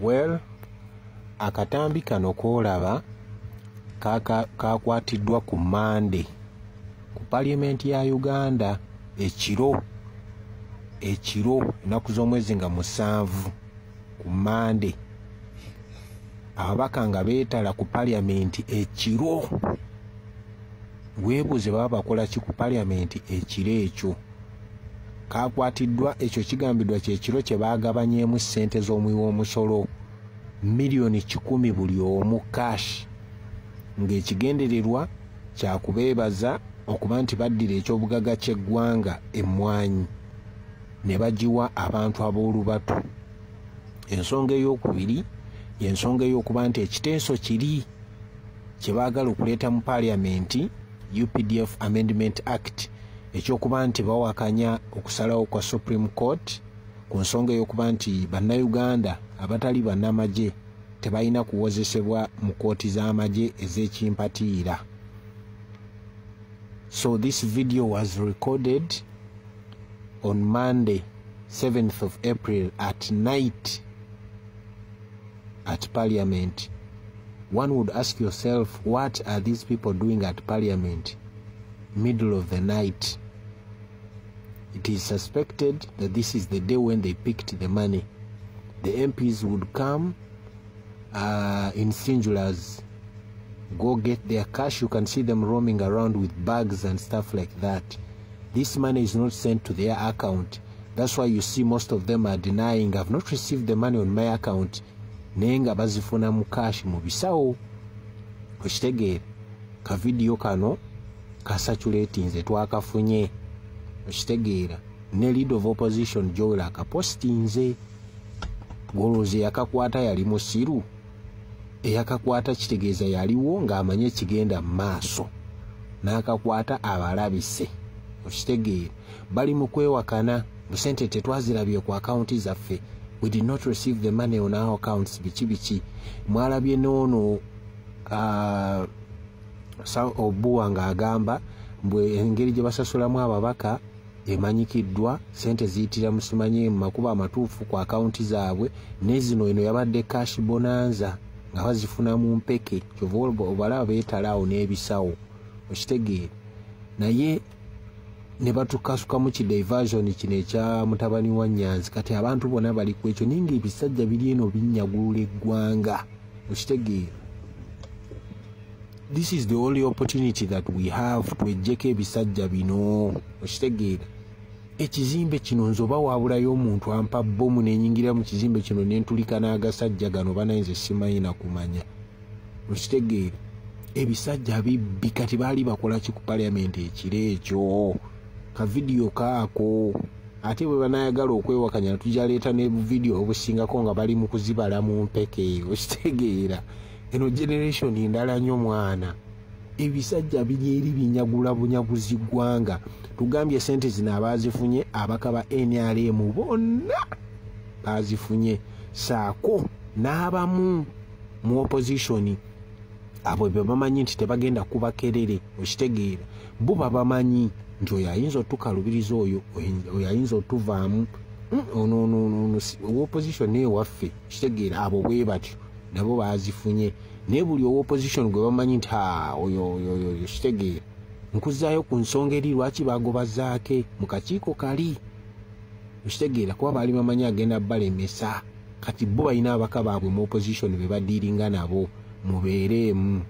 Well, akatambi kano k'olaba kakwatiddwa ku Mande ku Parliament ya Uganda ekiro ennaku z'omwezi nga 7 ku Mande. Ababaka nga beetala ku Parliament ekiro. Weebuuze baba bakola ki ku Parliament ekiro ekyo. Kakwatiddwa ekyo kigambiddwa kyekiro kye baagabanyeemu ssente z'omuwi w'omusolo 100,000,000 buli omu cash, ng'ekigendererwa kya kubeebaza okuba nti baddira ekyobugagga ky'eggwanga emmwanyi ne bagiwa abantu ab'olubatu. Ensonga ey'okubiri y'ensonga ey'okuba nti ekiteeso kiri kye baagala okuleeta mu Parliament, UPDF Amendment Act, ekyokuba nti bawakanya okusalawo kwa Supreme Court ku nsonga ey'okuba nti bannayuganda abatali bannamagye tebalina kuwozesebwa mu kooti z'amagye ez'ekimpatiira. So this video was recorded on Monday, 7th of April at night at Parliament. One would ask yourself, what are these people doing at Parliament middle of the night? It is suspected that this is the day when they picked the money. The MPs would come in singulars, go get their cash. You can see them roaming around with bags and stuff like that. This money is not sent to their account. That's why you see most of them are denying, I've not received the money on my account. Naye nga bazifuna mu cash mu bisawo. Okitegeera? Ka video kano kasaculatinze, twakafunye. Okitegeera? Ne leader of opposition Joel akapostinze. Goloozi yakakwata yali musiru. Eyakakwata kitegeeza yaliwo ng'amanye ekigenda mu maaso, n'akakwata abalabise. Okitegeera? Bali mu kwewakana, sente tetwazirabye ku akawunti zaffe, we did not receive the money on our accounts, biki biki. Mwalabye n'ono Obuwa ng'agamba mbwe engeri gye basasulamu ababaka emanyikiddwa, sente ziyitira musimanye mu makubo amatuufu ku akawunti zaabwe, ne zino eno yabadde cash bonanza nga bazifuna mu mpeke. Kyova obalaba beetala awo n'ebisawo. Okitegeera? Naye ne batukasukamu ki diversion kino ekya mutabani wa Nyanzi. Kati abantu bonna bali ku ekyo, naye ng'ebisajja biri eno binyagulula eggwanga. Okitegeera? This is the only opportunity that we have tweggyeko ebisajja bino. Okitegeera? Ekizimbe kino nze oba waabulayo omuntu ampa bbomu nenyingira mu kizimbe kino nentulika n'agasajja gano, banayinza simanyi na kumanya. Okitegeera? Ebisajja bibbi. Kati baali bakola ki ku Parliament ekiro ekyo? Ka video kaako. Ate bwe banayagala okwewakanya tujaleeta ne video obusingako nga bali mu kuzibala mu mpeke. Okitegeera? Eno generation ndala nnyo mwana. Ebisajja biri eri binyagula bunyaguzi ggwanga. Tugambye sente zino abaazifunye abaka ba NRM bonna baazifunye, saako n'abamu mu opposition abo be bamanyi nti tebagenda kubakerere. Okitegeera? Bo babamanyi nti oyo ayinza otukalubiriza, oyo ayinza otuvaamu, ono opposition naye waffe. Okitegeera? Abo bwe batyo nabo baazifunye. Naye buli owa opposition gwe bamanyi nti oyo oyo, okitegeera? Nkuzaayo ku nsonga eri lwaki bagoba Zaake mu kakiiko kali. Okitegeera? Kuba baali bamanyi agenda balemesa. Kati bo balina abaka baabwe mu opposition be badiiringa nabo. Mubeereemu.